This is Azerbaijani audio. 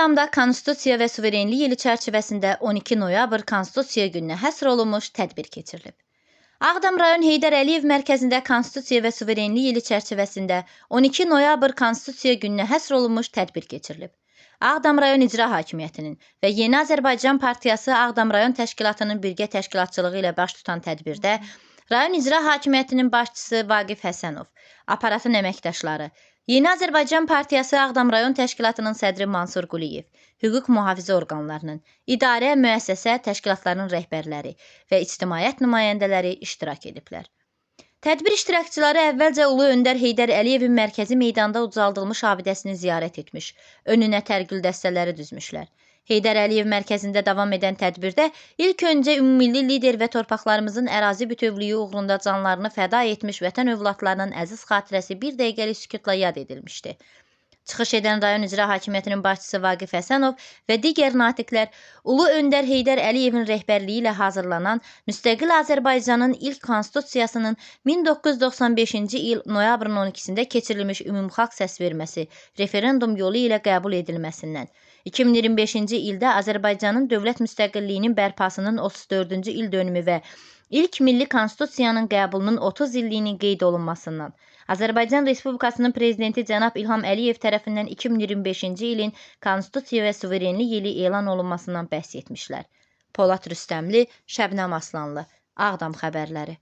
Ağdamda Konstitusiya və Suverenlik ili çərçivəsində 12 noyabr Konstitusiya gününə həsr olunmuş tədbir keçirilib. Ağdam rayon Heydər Əliyev mərkəzində Konstitusiya və Suverenlik ili çərçivəsində 12 noyabr Konstitusiya gününə həsr olunmuş tədbir keçirilib. Ağdam rayon İcra Hakimiyyətinin və Yeni Azərbaycan Partiyası Ağdam rayon təşkilatının birgə təşkilatçılığı ilə baş tutan tədbirdə rayon İcra Hakimiyyətinin başçısı Vaqif Həsənov, aparatın əməkdaşları, Yeni Azərbaycan Partiyası Ağdam rayon təşkilatının sədri Mansur Quliyev, hüquq mühafizə orqanlarının, idarə, müəssəsə, təşkilatlarının rəhbərləri və ictimaiyyət nümayəndələri iştirak ediblər. Tədbir iştirakçıları əvvəlcə Ulu Öndər Heydər Əliyevin mərkəzi meydanda ucaldılmış abidəsini ziyarət etmiş, önünə tərgül dəstələri düzmüşlər. Heydər Əliyev mərkəzində davam edən tədbirdə ilk öncə ümummilli lider və torpaqlarımızın ərazi bütövlüyü uğrunda canlarını fəda etmiş vətən övladlarının əziz xatirəsi bir dəqiqəlik sükutla yad edilmişdi. Çıxış edən rayon İcra Hakimiyyətinin başçısı Vaqif Həsənov və digər natiqlər Ulu Öndər Heydər Əliyevin rəhbərliyi ilə hazırlanan Müstəqil Azərbaycanın ilk konstitusiyasının 1995-ci il noyabrın 12-sində keçirilmiş ümumxalq səsverməsi referendum yolu ilə qəbul edilməsindən 2025-ci ildə Azərbaycanın dövlət müstəqilliyinin bərpasının 34-cü il dönümü və ilk milli konstitusiyanın qəbulunun 30 illiyinin qeyd olunmasından Azərbaycan Respublikasının Prezidenti cənab İlham Əliyev tərəfindən 2025-ci ilin Konstitusiya və Suverenlik ili elan olunmasından bəhs etmişlər. Polad Rüstəmli, Şəbnəm Aslanlı, Ağdam xəbərləri.